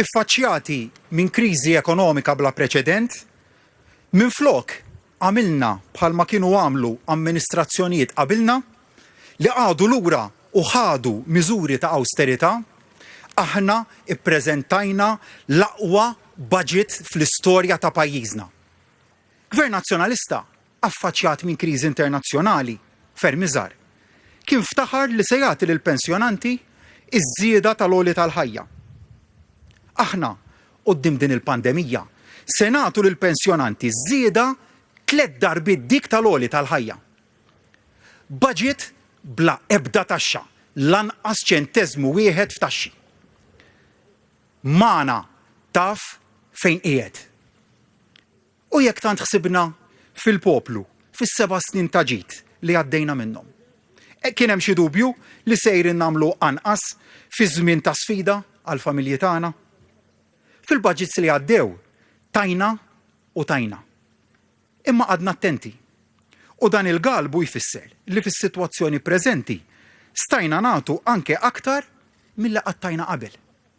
Iffaċċjati minn kriżi ekonomika bla preċedent, minflok għamilna bħalma kienu għamlu amministrazzjonijiet qabilna li qagħdu lura u ħadu miżuri ta' awsterità, aħna ppreżentajna l-aqwa budget fl-istorja ta' pajjiżna. Gvern Nazzjonalista affaċjat minn kriżi internazzjonali ferm iżgħar, kien ftaħar li se jagħti lill-pensjonanti ż-żieda tal-għoli tal-ħajja. Aħna, quddiem din il-pandemija, se nagħtu lill-pensjonanti żieda tlett darbiet dik tal-għoli tal-ħajja. Budget bla ebda taxxa, lanqas ċenteżmu wieħed f'taxxi. Magħna taf fejn qiegħed. U jekk tant ħsibna fil-poplu fis-seba' snin ta' ġid li għaddejna minnhom, kien hemm xi dubju li sejrin nagħmlu anqas fi żmien ta' sfida għall-familji tagħna? Fil-budgets li għaddew tajna u tajna. Imma qgħadna attenti. U dan il-galbu jfisser li fis-sitwazzjoni preżenti stajna nagħtu anke aktar milli qatt tajna qabel.